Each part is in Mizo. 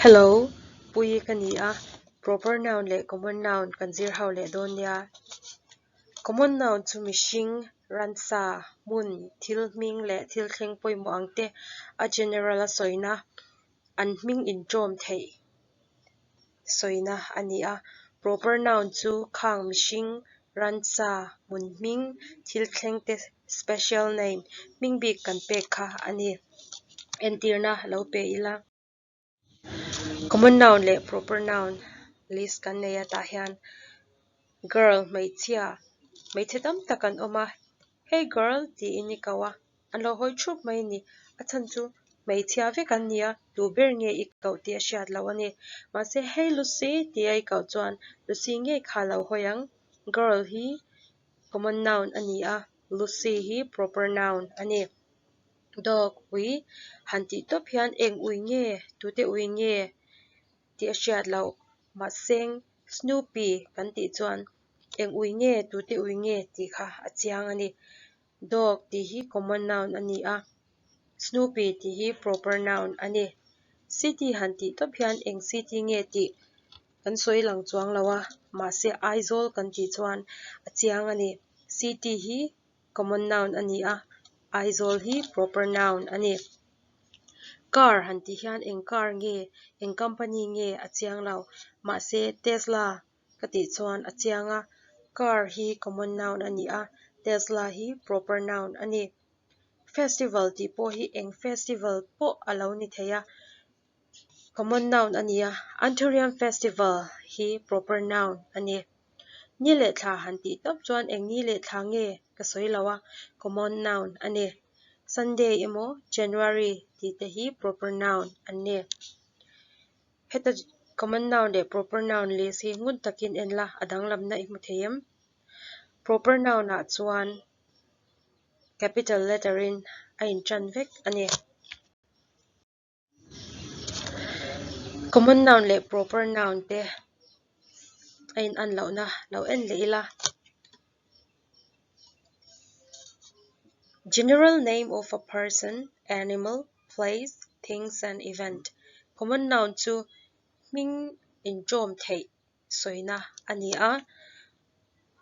Hello, Puii ka ni a, proper noun leh common noun kan zir ho leh dawn nia. Common noun chu mihring, ransa, hmun, thil hming leh thil thleng pawimawh ang te a general a sawina, an hming inṭawm theih sawina a ni a. Proper noun chu khang mihring, ransa, hmun hming, thil thleng te special name, hming bik kan pek kha a ni. Entirna lo pe ila. Common noun leh proper noun list kan nei a tah hian girl hmeichhia hmeichhe tam tak an awm a hey girl tiin i ko a an lo hawi thup mai a ni a chhan chu hmeichhia vek an ni a tu ber nge i koh tih a hriat loh a ni mahse hey Lucy tih a i koh chuan Lucy ngei kha a lo hawi ang girl hi common noun a ni a Lucy hi proper noun a ni. Dog ui han tih tawp hian eng ui nge tute ui nge tih a hriat loh mahse Snoopy kan tih chuan eng ui nge tute ui nge tih kha a chiang a ni. Dog tih hi common noun a ni a, Snoopy tih hi proper noun a ni. City han tih tawp hian eng city nge tih kan sawi lang chuang lo a, mahse Aizawl kan tih chuan a chiang a ni. City hi common noun a ni a, Aizawl hi proper noun a ni. Car han tih hian eng car nge, eng company nge a chiang lo. Mahse Tesla ka tih chuan a chiang a, car hi common noun a ni a, Tesla hi proper noun a ni. Festival tih pawh hi eng festival pawh a lo ni thei a, common noun a ni a, Anthurium Festival hi proper noun a ni. Ni leh thla han tih tawp chuan eng ni leh thla nge ka sawi lo a, common noun a ni. Sunday emaw January tih te hi proper noun an ni. Heta common noun leh proper noun list hi ngun takin en la, a danglamna i hmu thei em? Proper noun ah chuan capital letter in a inṭan vek a ni. Common noun leh proper noun te a in an lohna lo en leh ila. General name of a person, animal, place, things and event. Common noun chu hming inṭawm theih sawina a ni a,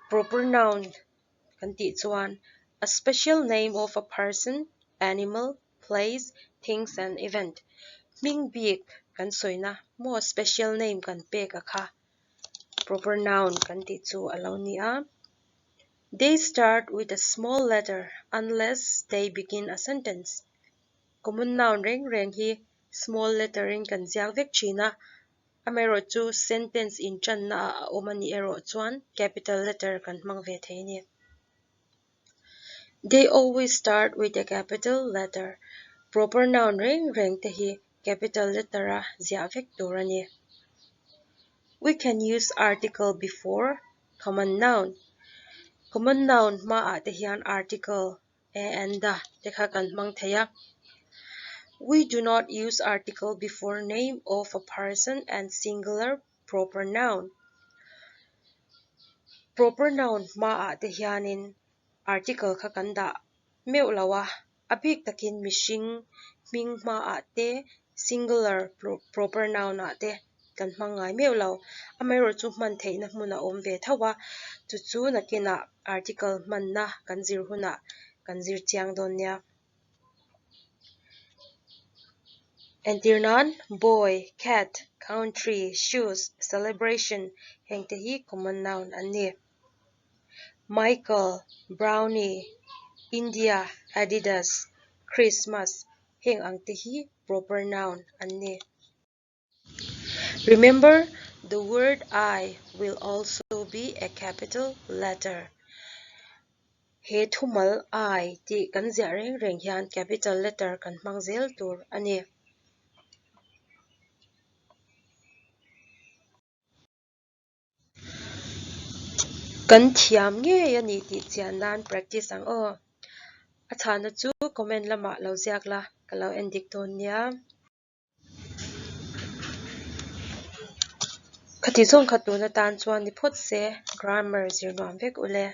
proper noun kan tih chuan a special name of a person, animal, place, things and event. Hming bik kan sawina maw special name kan pek a kha proper noun kan tih chu a lo ni a. They start with a small letter unless they begin a sentence. Common noun reng reng hi small letter in kan ziak vek thin a, amaherawhchu sentence intanna ah a awm a nih erawh chuan capital letter kan hmang ve thei a ni. They always start with a capital letter. Proper noun reng reng te hi capital letter a ziah vek tur a ni. We can use article before common noun. Common noun hmaah te hian article a and the te kha kan hmang thei a. We do not use article before name of a person and singular proper noun. Proper noun hmaah te hianin article kha kan dah meuh lo a, a bik takin mihring hming hmaah te singular proper noun ah te kan hmang ngai meuh lo. Amaherawhchu hman theihna hmun a awm ve tho a, chu chu nakinah article hmanna kan zir hunah kan zir chiang dawn nia. Entir nan boy, cat, country, shoes, celebration heng te hi common noun an ni. Michael, brownie, India, Adidas, Christmas heng ang te hi proper noun an ni. Remember, the word I will also be a capital letter. He thumal I tih kan ziah reng reng hian capital letter kan hmang zel tur a ni. Kan thiam ngei a ni tih chian nan practice ang aw. A chhahna chu comment lamah lo ziak la, ka lo en dik dawn nia. Khati zawng kha tun atan chuan ni phawt se, grammar zir nuam vek ule.